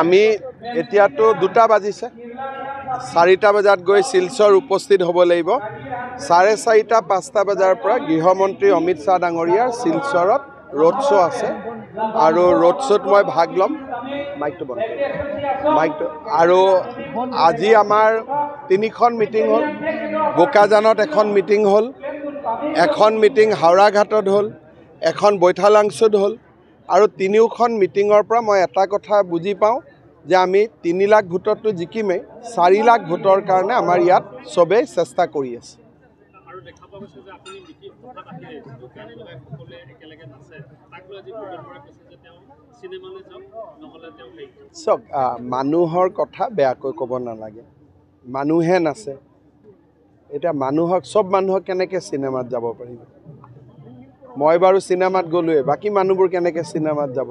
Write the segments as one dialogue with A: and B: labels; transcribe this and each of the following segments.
A: আমি এতিয়াতো 2টা বাজিছে, 4টা বজাত গৈ শিলচৰ উপস্থিত হ'ব লাগিব। 4:30 5টা বজাৰ পৰা গৃহমন্ত্ৰী অমিত শ্বাহ ডাঙৰীয়াৰ শিলচৰত ৰোড শ্ব' আছে আৰু ৰোড শ্ব'ত মই ভাগ ল'ম। মাইকটো বন্ধ, মাইকটো। আৰু আজি আমাৰ 3খন মিটিং হ'ল। বোকাজানত এখন মিটিং হ'ল, এখন মিটিং হাওৰাঘাটত হ'ল, এখন বৈঠালাংছুত হ'ল। আৰু তিনিওখন মিটিঙৰ পৰা মই এটা কথা বুজি পাওঁ যে আমি 3 লাখ ভোটততো জিকিমেই, 4 লাখ ভোটৰ কাৰণে আমাৰ ইয়াত চবেই চেষ্টা কৰি আছে। চাওক, মানুহৰ কথা বেয়াকৈ ক'ব নালাগে, মানুহে নাচে। এতিয়া মানুহক, চব মানুহক কেনেকৈ চিনেমাত যাব পাৰিব? মই বাৰু চিনেমাত গ'লোৱে, বাকী মানুহবোৰ কেনেকৈ চিনেমাত যাব?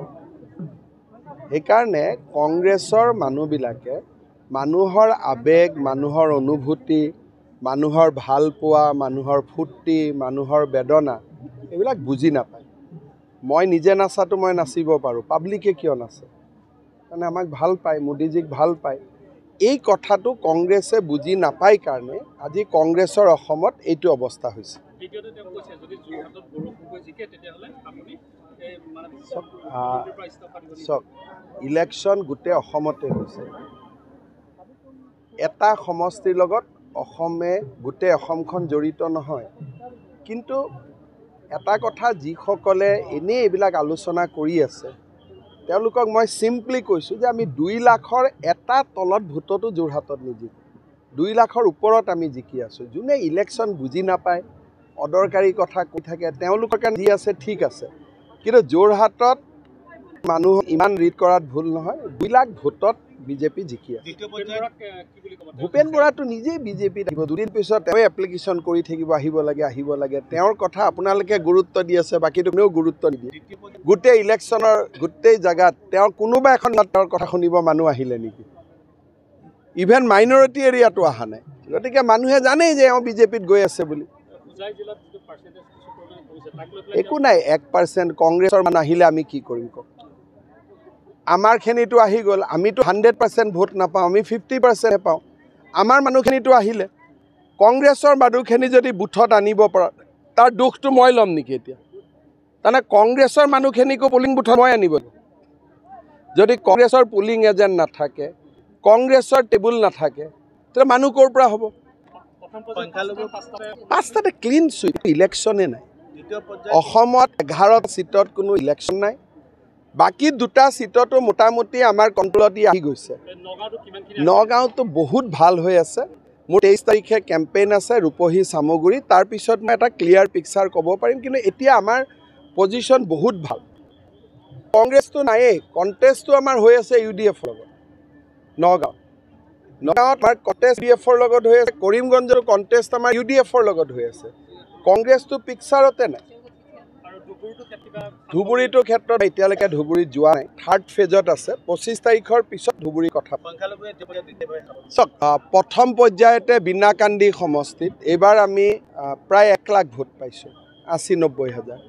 A: সেইকাৰণে কংগ্ৰেছৰ মানুহবিলাকে মানুহৰ আৱেগ, মানুহৰ অনুভূতি, মানুহৰ ভালপোৱা, মানুহৰ ফূৰ্তি, মানুহৰ বেদনা এইবিলাক বুজি নাপায়। মই নিজে নাচাটো মই নাচিব পাৰোঁ, পাব্লিকে কিয় নাচে? কাৰণ আমাক ভাল পায়, মোদীজীক ভাল পায়। এই কথাটো কংগ্ৰেছে বুজি নাপায় কাৰণে আজি কংগ্ৰেছৰ অসমত এইটো অৱস্থা হৈছে। চাওক, ইলেকশ্যন গোটেই অসমতে হৈছে। এটা সমষ্টিৰ লগত অসমে গোটেই অসমখন জড়িত নহয়। কিন্তু এটা কথা, যিসকলে এনেই এইবিলাক আলোচনা কৰি আছে তেওঁলোকক মই চিম্পলি কৈছোঁ যে আমি 2 লাখৰ এটা তলত ভোটতো যোৰহাটত নিজিকোঁ, 2 লাখৰ ওপৰত আমি জিকি আছোঁ। যোনে ইলেকশ্যন বুজি নাপায়, অদৰকাৰী কথা কৈ থাকে, তেওঁলোকৰ কাৰণে যি আছে ঠিক আছে, কিন্তু যোৰহাটত মানুহ ইমান ৰিড কৰাত ভুল নহয়। 2 লাখ ভোটত বিজেপি জিকি আছে। ভূপেন বৰাটো নিজেই বিজেপিত আহিব, দুদিন পিছত তেওঁ এপ্লিকেশ্যন কৰি থাকিব, আহিব লাগে আহিব লাগে। তেওঁৰ কথা আপোনালোকে গুৰুত্ব দি আছে, বাকীটো কোনেও গুৰুত্ব নিদিয়ে। গোটেই ইলেকশ্যনৰ গোটেই জেগাত তেওঁৰ কোনোবা এখন তেওঁৰ কথা শুনিব মানুহ আহিলে নেকি? ইভেন মাইনৰিটি এৰিয়াটো অহা নাই। গতিকে মানুহে জানেই যে এওঁ বিজেপিত গৈ আছে বুলি। একো নাই, 1% কংগ্ৰেছৰ মানুহ আহিলে আমি কি কৰিম কওক? আমাৰখিনিতো আহি গ'ল, আমিতো 100% ভোট নাপাওঁ, আমি 50%হে পাওঁ। আমাৰ মানুহখিনিতো আহিলে, কংগ্ৰেছৰ মানুহখিনি যদি বুথত আনিব পৰা, তাৰ দুখটো মই ল'ম নেকি এতিয়া? তাৰমানে কংগ্ৰেছৰ মানুহখিনিকো পলিং বুথত মই আনিব। যদি কংগ্ৰেছৰ পলিং এজেণ্ট নাথাকে, কংগ্ৰেছৰ টেবুল নাথাকে, তেতিয়া মানুহ ক'ৰ পৰা হ'ব? 5টাতে ক্লিন চুইপ, ইলেকশ্যনে নাই অসমত। 11 চিটত কোনো ইলেকশ্যন নাই, বাকী 2টা চিটতো মোটামুটি আমাৰ কণ্ট্ৰলত আহি গৈছে। নগাঁৱতো বহুত ভাল হৈ আছে। মোৰ 23 তাৰিখে কেম্পেইন আছে ৰূপহী চামগুৰি, তাৰপিছত মই এটা ক্লিয়াৰ পিকচাৰ ক'ব পাৰিম। কিন্তু এতিয়া আমাৰ পজিশ্যন বহুত ভাল। কংগ্ৰেছটো নায়েই, কণ্টেষ্টটো আমাৰ হৈ আছে ইউ ডি এফৰ লগত। নগাঁৱত আমাৰ কণ্টেষ্ট ইউ ডি এফৰ লগত হৈ আছে, কৰিমগঞ্জৰ কণ্টেষ্ট আমাৰ ইউ ডি এফৰ লগত হৈ আছে। কংগ্ৰেছটো পিকচাৰতে নাই। ধুবুৰীটোৰ ক্ষেত্ৰত এতিয়ালৈকে ধুবুৰীত যোৱা নাই, থাৰ্ড ফেজত আছে। 25 তাৰিখৰ পিছত ধুবুৰীৰ কথা। চাওক, প্ৰথম পৰ্যায়তে বিনাকান্দি সমষ্টিত এইবাৰ আমি প্ৰায় 1 লাখ ভোট পাইছোঁ, 80-90 হাজাৰ।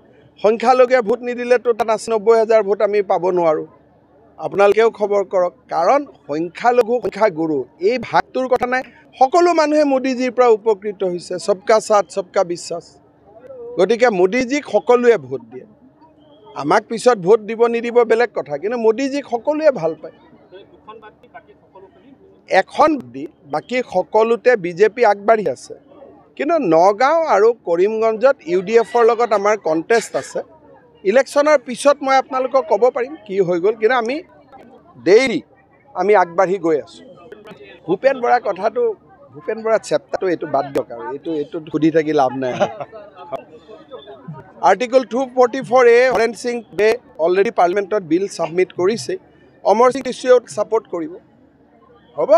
A: সংখ্যালঘুৱে ভোট নিদিলেতো তাত 80-90 হাজাৰ ভোট আমি পাব নোৱাৰোঁ। আপোনালোকেও খবৰ কৰক, কাৰণ সংখ্যালঘু সংখ্যাগুৰু এই ভাগটোৰ কথা নাই। সকলো মানুহে মোদীজীৰ পৰা উপকৃত হৈছে, সবকা সাথ সবকা বিশ্বাস। গতিকে মোদীজীক সকলোৱে ভোট দিয়ে। আমাক পিছত ভোট দিব নিদিব বেলেগ কথা, কিন্তু মোদীজীক সকলোৱে ভাল পায়। এখন দি বাকী সকলোতে বিজেপি আগবাঢ়ি আছে, কিন্তু নগাঁও আৰু কৰিমগঞ্জত ইউ ডি এফৰ লগত আমাৰ কণ্টেষ্ট আছে। ইলেকশ্যনৰ পিছত মই আপোনালোকক ক'ব পাৰিম কি হৈ গ'ল, কিন্তু আমি ডেইলি আমি আগবাঢ়ি গৈ আছোঁ। ভূপেন বৰাৰ কথাটো, ভূপেন বৰাৰ চেপ্টাৰটো এইটো বাদ দিয়ক আৰু এইটো সুধি থাকি লাভ নাই। আৰ্টিকল 244A Haren Singh বে অলৰেডি পাৰ্লিমেণ্টত বিল ছাবমিট কৰিছে, অমৰ সিং টিচুৱেও ছাপৰ্ট কৰিব। হ'ব।